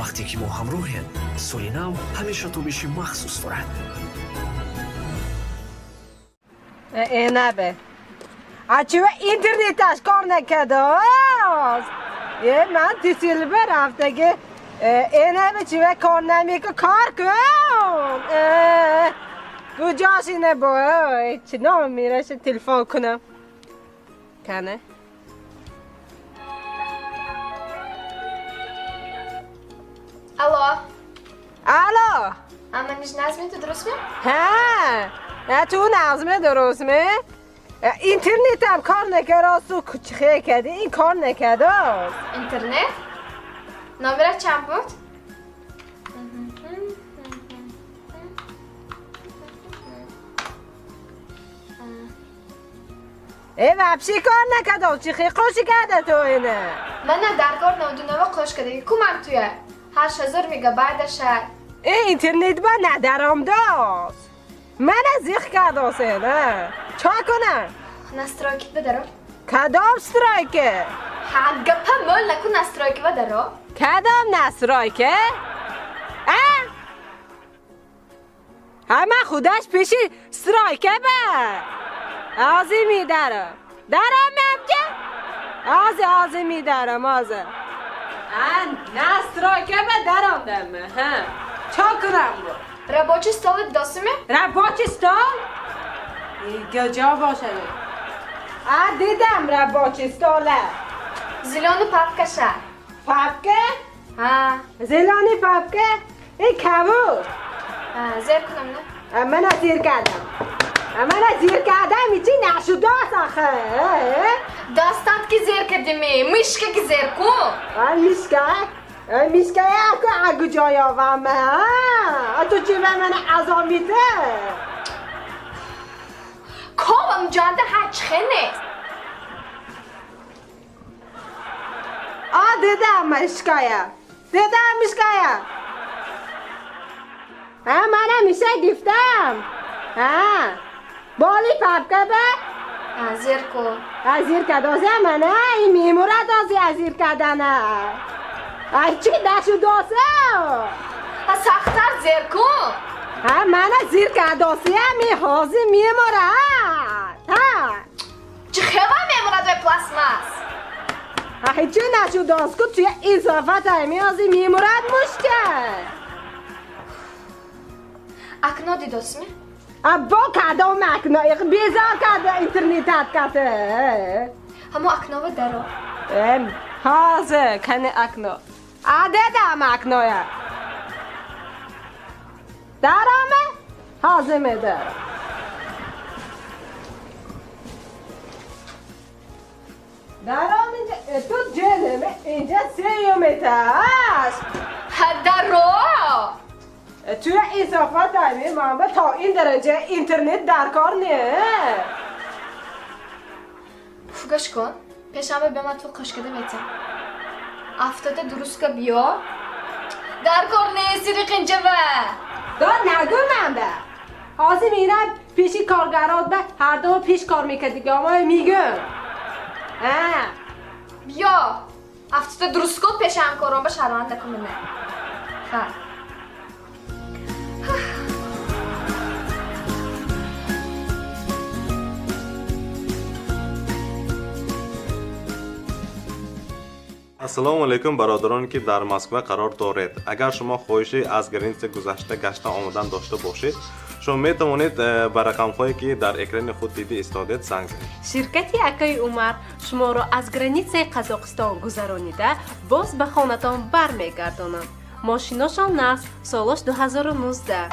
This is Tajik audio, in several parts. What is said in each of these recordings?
Вақте ки мо ҳамроҳем, соли нав ҳамеша тобиши махсус дорад. Энабе. Ачива интернеташ кор накардааст. Е ман тисилба рафтаги. Энабе чива кор намека кор кун. Куҷош ина бо? Чи ном мераша телефон кунам. Кане? Алло. Алло. Ама ниж назми ту дуруст ме? Ҳа. Ту назме дуруст ме? Интернетам кор накардааст, чихе кардӣ? Ин кор накардааст. Интернет? Номерат чанд буд? Э вообще кор накардааст, чихе қоши карда ту ина? Мана дар кор 99 қош кардаги кумак туя. 8000 мегабайт аша. Э интернет ба надаромдааст. Мана зиқ кардааст ина. Чо кунам? Настройки бадаро. Кадом стройка? Ҳа гапа мол накун, настройки бадаро. Кадом настройка? А? Ҳама худаш пеши стройка ба. Ози медарам. Дарам мамка? Ози ози медарам ози. А настройка ба даромдам. Ҳа. Чо кунам бу? Рабочий стол досиме? Рабочий стол? Куҷо бошад? А дидам рабочий стола. Зелёный папка ша. Папка? Ҳа. Зелёный папка? Ин кабуд. Ҳа, зер кунам на? Мана зер кардам. Мана зер кардам, ичи нашудааст охи. Дастат ки зер кардиме, мишка ки зер кун. А мишка? Мишка яку агу ҷой овам. А ту чи ба мана азоб медиҳӣ? Ковам ҷанда ҳар чихе нест. А дидам мишкая. Дидам мишкая. Ҳа мана миша гифтам. Ҳа. Боли папка ба? Ҳа, зер кун. Ҳа зер кардоза мана ин мемурад ози аз зер кардана. Ай чи нашудоса? Ҳа сахттар зер кун. Ҳа мана зер кардосия ми ҳозир мемурад. Ҳа. Чи хела мемурад вай пластмасс? Ҳа ҳечи нашудост ку туя изофат ай ми ҳозир мемурад мушка. Акно дидосми? Або кадом акно? Безор карда интернетат ката. Ҳамо акнова даро. Ҳозир кани акно. А дедам акноя. Дароме? Ҳозир медарам. Даром инҷа ту ҷелеме инҷа сеюм этаж. Ҳа даро. Туя изофат ами ман то ин дараҷа интернет дар кор не. Гӯш кун. Пешанбе ба ман ту қошкада метам. Афтода дурустка биё. Дар кор нести риқинҷава. Дод нагӯ ман ба. Ҳозир мерам пеши коргарот ба ҳар ду пеш кор мекард дига ама мегӯм. Ҳа. Биё. Афтода дуруст кун пеши ҳамкорон ба шарманда кун мена. Ҳа. Ассалому алайкум бародарон ки дар Москва қарор доред. Агар шумо хоҳиши аз граница гузашта гашта омадан дошта бошед, шумо метавонед ба рақамҳое ки дар экрани худ дида истодед занг занед. Ширкати Акаи Умар шуморо аз границаи Қазоқистон гузаронида боз ба хонатон бармегардонад. Мошиношон нағз, солош 2019.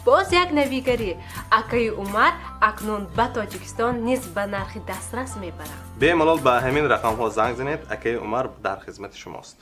Боз як навигарӣ. Акаи Умар акнун ба Тоҷикистон низ ба нархи дастрас мебарад. Бемалол ба ҳамин рақамҳо занг занед, Акаи Умар дар хизмати шумост.